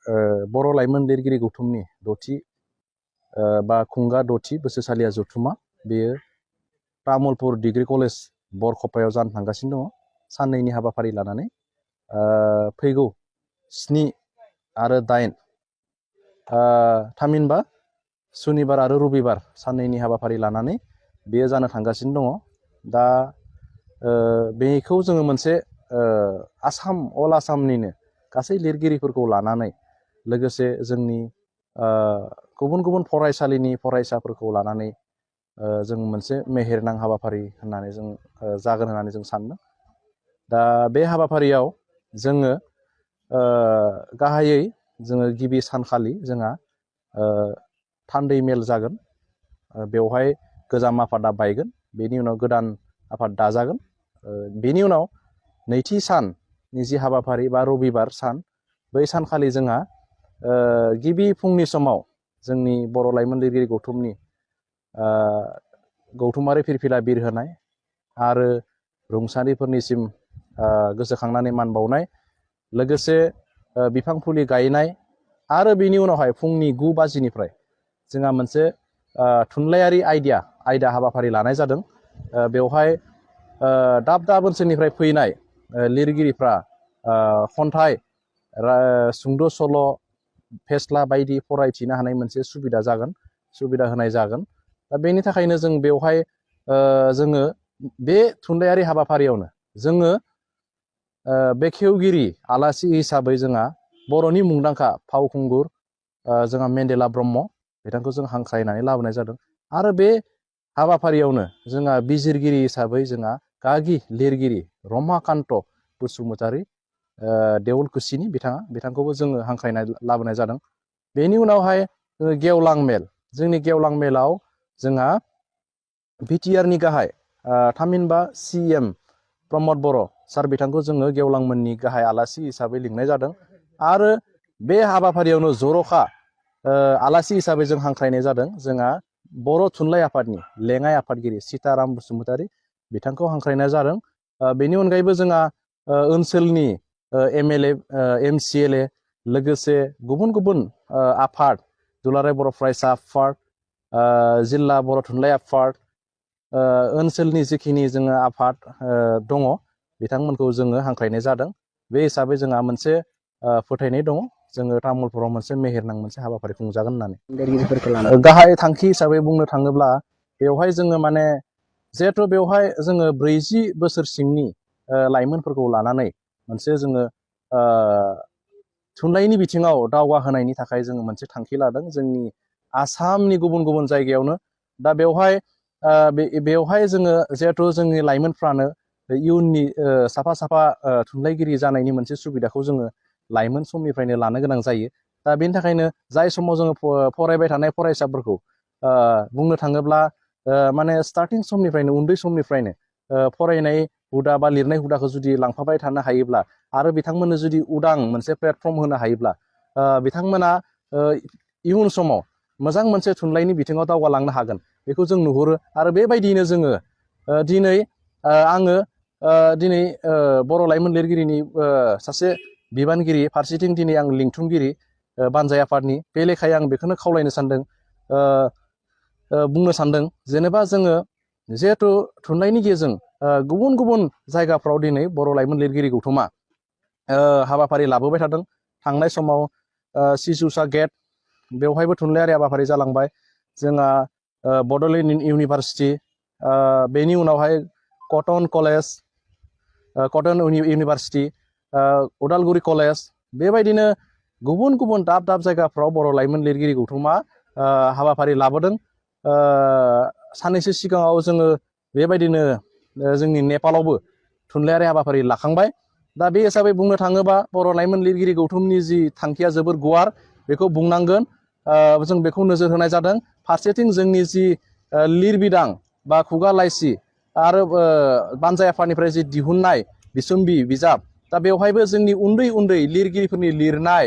बर' लाइमोन लिरगिरि गौथुमनि दथि बा खुंगा दथि बोसोरसालिया जथुमा बेयो तामुलपुर डिग्री कलेज बरखपायाव जानो थांगासिनो दङ साननैनि हाबाफारि लानानै फैगौ 7 आरो 8 थामहिनबा सुनिबार आरो रबिबार साननैनि हाबाफारि लानानै बेयो जानो थांगासिनो दङ दा बेखौ जोङो मोनसे आसाम अल आसामनिनो गासै लिरगिरिफोरखौ लानानै लोगोसे जोंनि गुबुन गुबुन फरायसालिनि फरायसाफोरखौ लानानै जों मोनसे मेहेरनां हाबाफारि होननानै जों जागोन होननानै जों सानदों दा बे हाबाफारियाव जोङो गाहायै जोङो गिबि सानखालि जोंहा थान्दै मेल जागोन बेवहाय गोजाम आफादा बायगोन बेनि उनाव गोदान आफाद दाजागोन बेनि उनाव नैथि साननि जि हाबाफारि बा रबिबार सान बै सानखालि जोंहा गिबि फुंनि समाव जोंनि बर' लाइमोन लिरगिरि गौथुमनि गौथुमारि फिरफिला बिर होनाय आरो रुंसारिफोरनिसिम गोसोखांनानै मान बावनाय लोगोसे बिफां फुलि गायनाय आरो बेनि उनावहाय फुंनि 9 बाजिनिफ्राय जोंहा मोनसे थुनलाइयारि आयदा हाबाफारि लानाय जादों बेवहाय दाब दाब ओनसोलनिफ्राय फैनाय लिरगिरिफ्रा खन्थाइ सुंद' सल' फेस्ला बायदि फरायथिनो हानाय मोनसे सुबिदा होनाय जागोन दा बेनि थाखायनो जों बेवहाय जोङो बे थुनलाइयारि हाबाफारियावनो जोङो बेखेवगिरि आलासि हिसाबै जोंहा बर'नि मुंदांखा फावखुंगुर जोंहा मेन्देला ब्रह्म बिथांखौ जों हांख्रायनानै लाबोनाय जादों आरो बे हाबाफारियावनो जोंहा बिजिरगिरि हिसाबै जोंहा गागि लिरगिरि रमाकान्त बसुमतारी देवलकुसिनि बिथांखौबो जोङो हांख्रायनाय लाबोनाय जादों बेनि उनावहाय गेवलां मेल जोंनि गेवलां मेलाव जोंहा बिटिआरनि गाहाय थामहिनबा CM प्रमद बर' सार बिथांखौ जोङो गेवलांमोननि गाहाय आलासि हिसाबै लिंनाय जादों आरो बे हाबाफारियावनो जर'खा आलासि हिसाबै जों हांख्रायनाय जादों जोंहा बर' थुनलाइ आफादनि लेङाइ आफादगिरि सीताराम बसुमतारी बिथांखौ हांख्रायनाय जादों बेनि अनगायैबो जोंहा ओनसोलनि MLA MCLA लोगोसे गुबुन गुबुन आफाद दुलाराय बर' फरायसा आफाद जिल्ला बर' थुनलाइ आफाद ओनसोलनि जिखिनि जोङो आफाद दङ बिथांमोनखौ जोङो हांख्रायनाय जादों बे हिसाबै जोंहा मोनसे फोथायनाय दङ जोङो तामुलपुराव मोनसे मेहेरनां मोनसे हाबाफारि खुंजागोन होननानै गाहाय थांखि हिसाबै बुंनो थाङोब्ला बेवहाय जोङो माने जिहेथु बेवहाय जोङो 40 बोसोर सिंनि लाइमोनफोरखौ लानानै मोनसे जोङो थुनलाइनि बिथिङाव दावगाहोनायनि थाखाय जोङो मोनसे थांखि लादों जोंनि आसामनि गुबुन गुबुन जायगायावनो दा बेवहाय जोङो जिहेथु जोंनि लाइमोनफ्रानो इयुननि साफा साफा थुनलाइगिरि जानायनि मोनसे सुबिदाखौ जोङो लाइमोन समनिफ्रायनो लानो गोनां जायो दा बेनि थाखायनो जाय समाव जोङो फरायबाय थानाय फरायसाफोरखौ बुंनो थाङोब्ला माने स्टार्टिं समनिफ्रायनो उन्दै समनिफ्रायनो फरायनाय हुदा बा लिरनाय हुदाखौ जुदि लांफाबाय थानो हायोब्ला आरो बिथांमोननो जुदि उदां मोनसे प्लेटफर्म होनो हायोब्ला बिथांमोना इयुन समाव मोजां मोनसे थुनलाइनि बिथिङाव दावगालांनो हागोन बेखौ जों नुहुरो आरो बेबायदियैनो जोङो दिनै आङो दिनै बर' लाइमोन लिरगिरिनि सासे बिबानगिरि फारसेथिं दिनै आं लिंथुमगिरि बानजाय आफादनि बे लेखायै आं बेखौनो खावलायनो सानदों बुंनो सानदों जेनेबा जोङो जिहेथु थुनलाइनि गेजेरजों गुबुन गुबुन जायगाफ्राव दिनै बर' लाइमोन लिरगिरि गौथुमा हाबाफारि लाबोबाय थादों थांनाय समाव सिजुसा गेट बेवहायबो थुनलाइयारि हाबाफारि जालांबाय जोंहा बड'लेण्ड इउनिभारसिटि बेनि उनावहाय cotton college cotton university Udalguri college बेबायदिनो गुबुन गुबुन दाब दाब जायगाफ्राव बर' लाइमोन लिरगिरि गौथुमा हाबाफारि लाबोदों साननैसो सिगाङाव जोङो बेबायदिनो जोंनि नेपालावबो थुनलाइयारि हाबाफारि लाखांबाय दा बे हिसाबै बुंनो थाङोबा बर' लाइमोन लिरगिरि गौथुमनि जि थांखिया जोबोर गुवार बेखौ बुंनांगोन जों बेखौ नोजोर होनाय जादों फारसेथिं जोंनि जि लिरबिदां बा खुगा लाइसि आरो बानजाय आफादनिफ्राय जि दिहुननाय बिसुम्बि बिजाब दा बेवहायबो जोंनि उन्दै उन्दै लिरगिरिफोरनि लिरनाय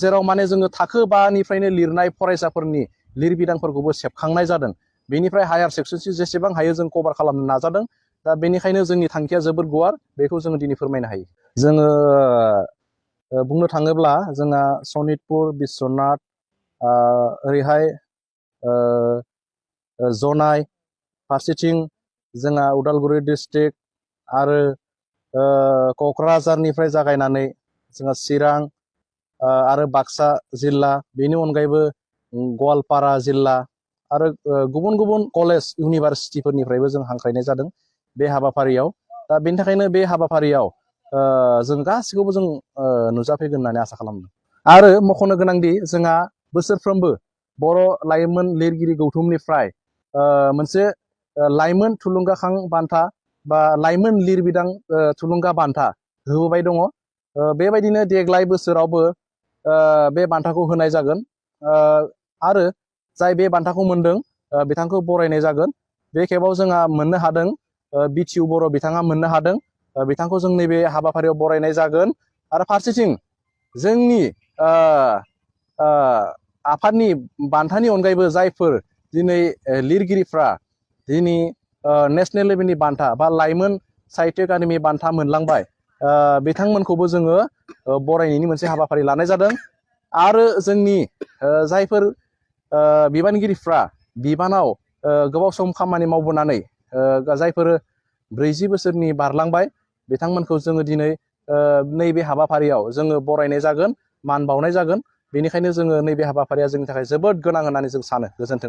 जेराव माने जोङो थाखो 5निफ्रायनो लिरनाय फरायसाफोरनि लिरबिदांफोरखौबो सेबखांनाय जादों बेनिफ्राय हायार सेक्सनसिम जेसेबां हायो जों कभार खालामनो नाजादों दा बेनिखायनो जोंनि थांखिया जोबोर गुवार बेखौ जोङो दिनै फोरमायनो हायो जोङो बुंनो थाङोब्ला जोंहा सनितपुर बिस्वनाथ ओरैहाय जनाय फारसेथिं जोंहा उदालगुरि डिस्ट्रिक्ट आरो क'क्राझारनिफ्राय जागायनानै जोंहा चिरां आरो बाक्सा जिल्ला बेनि अनगायैबो गवालपारा जिल्ला आरो गुबुन गुबुन कलेज इउनिभारसिटिफोरनिफ्रायबो जों हांख्रायनाय जादों बे हाबाफारियाव। दा बेनि थाखायनो बे हाबाफारियाव जों गासिखौबो जों नुजाफैगोन होननानै आसा खालामदों। आरो मख'नो गोनांदि जोंहा बोसोरफ्रोमबो बर' लाइमोन लिरगिरि गौथुमनिफ्राय मोनसे लाइमोन थुलुंगाखां बान्था बा लाइमोन लिरबिदां थुलुंगा बान्था होबोबाय दङ। बेबायदिनो देग्लाय बोसोरावबो बे बान्थाखौ होनाय जागोन आरो जाय बे बान्थाखौ मोनदों बिथांखौ बरायनाय जागोन। बे खेबाव जोंहा मोननो हादों बिटिउ बर' बिथाङा मोननो हादों। बिथांखौ जों नैबे हाबाफारियाव बरायनाय जागोन। आरो फारसेथिं जोंनि आफादनि बान्थानि अनगायैबो जायफोर दिनै लिरगिरिफ्रा दिनै नेसनेल लेभेलनि बान्था बा लाइमोन साहित्य एकाडेमि बान्था मोनलांबाय बिथांमोनखौबो जोङो बरायनायनि मोनसे हाबाफारि लानाय जादों। आरो जोंनि जायफोर बिबानगिरिफ्रा बिबानाव गोबाव सम खामानि मावबोनानै जायफोर 40 बोसोरनि बारलांबाय बिथांमोनखौ जोङो दिनै नैबे हाबाफारियाव जोङो बरायनाय जागोन, मान बावनाय जागोन। बेनिखायनो जोङो नैबे हाबाफारिया जोंनि थाखाय जोबोद गोनां होननानै जों सानो। गोजोन्थों।